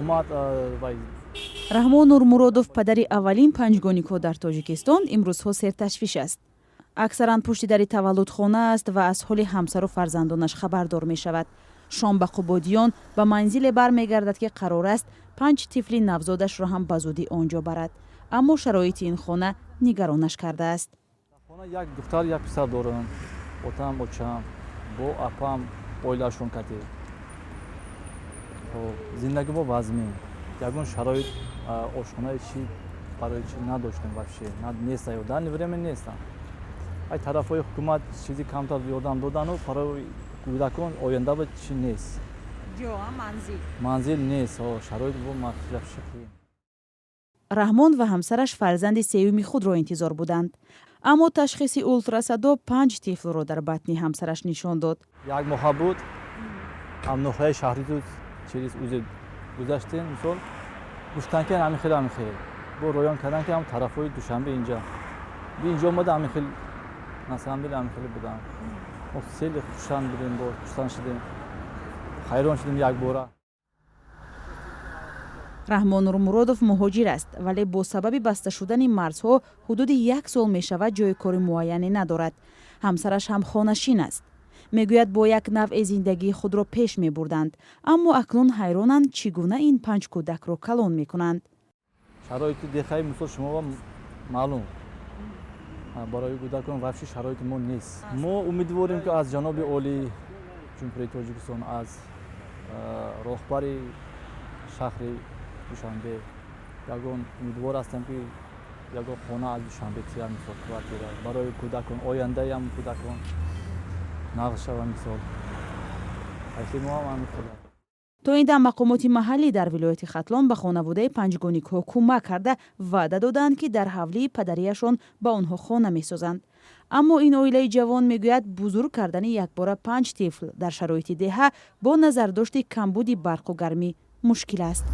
Омад вай. Раҳмон Нурмуродов, падари аввалин панҷгоникҳо дар Тоҷикистон, имрӯзҳо серташвиш аст. Аксаран пушти дари таваллудхона аст ва аз ҳоли ҳамсару фарзандонаш хабардор мешавад. Шом ба Қубодиён, ба манзиле бармегардад, ки қарор аст панҷ тифли навзодашро ҳам ба зудӣ он ҷо барад, аммо шароити ин хона нигаронаш кардааст. Хона як духтар, як писар дорам, отам, очам, бо апам, оилаашон кати. Зиндагӣ бо вазмин, ягон шароит, ошхонаи чӣ, барои чӣ надоштем, вообще неста, данный время нестам. Ай тарафҳои ҳукумат чизи камтар ёрдам додану барои кӯдакон ояндаба чӣ нест. Ҷо, манзил. Манзил нест, шароит бо вообще қиин. Раҳмон ва ҳамсараш фарзанди сеюми худро интизор буданд, аммо ташхиси ултрасадо панҷ тифлро дар батни ҳамсараш нишон дод. Як моҳа буд, ам ноҳияи Шаҳритуз через УЗИ гузаштем. Мисол, гуфтанд, ки ҳамин хел, ҳамин хел, бо роён карданд, ки ҳам тарафҳои Душанбе, инҷа омада, ҳамин хел, на самом деле ҳамин хеле будам. Мо хеле хушанд будем, бо хушанд шудем, ҳайрон шудем якбора. Раҳмон Нурмуродов муҳоҷир аст, вале бо сабаби баста шудани марзҳо ҳудуди як сол мешавад, ҷои кори муайяне надорад. Ҳамсараш ҳам хонашин аст. Мегӯяд, бо як навъе зиндагии худро пеш мебурданд, аммо акнун ҳайронанд, чӣ гуна ин панҷ кӯдакро калон мекунанд. Шароити деҳаи, мисол, шумо маълум, барои кӯдакон вообще шароити мо нест. Мо умедворем, ки аз ҷаноби олии Ҷумҳурии Тоҷикистон, аз роҳбари шаҳри Душанбе ягон, умедвор ҳастем, ки ягон хона аз Душанбе тия, мисол, квартира барои кӯдакон, ояндаям кӯдакон нағз шава. Мисол, мо ҳам ҳамин хел. То ин дам мақомоти маҳаллӣ дар вилояти Хатлон ба хонаводаи панҷгоникҳо кӯмак карда, ваъда доданд, ки дар ҳавлии падарияшон ба онҳо хона месозанд. Аммо ин оилаи ҷавон мегӯяд, бузург кардани якбора панҷ тифл дар шароити деҳа бо назардошти камбуди барқу гармӣ мушкил аст.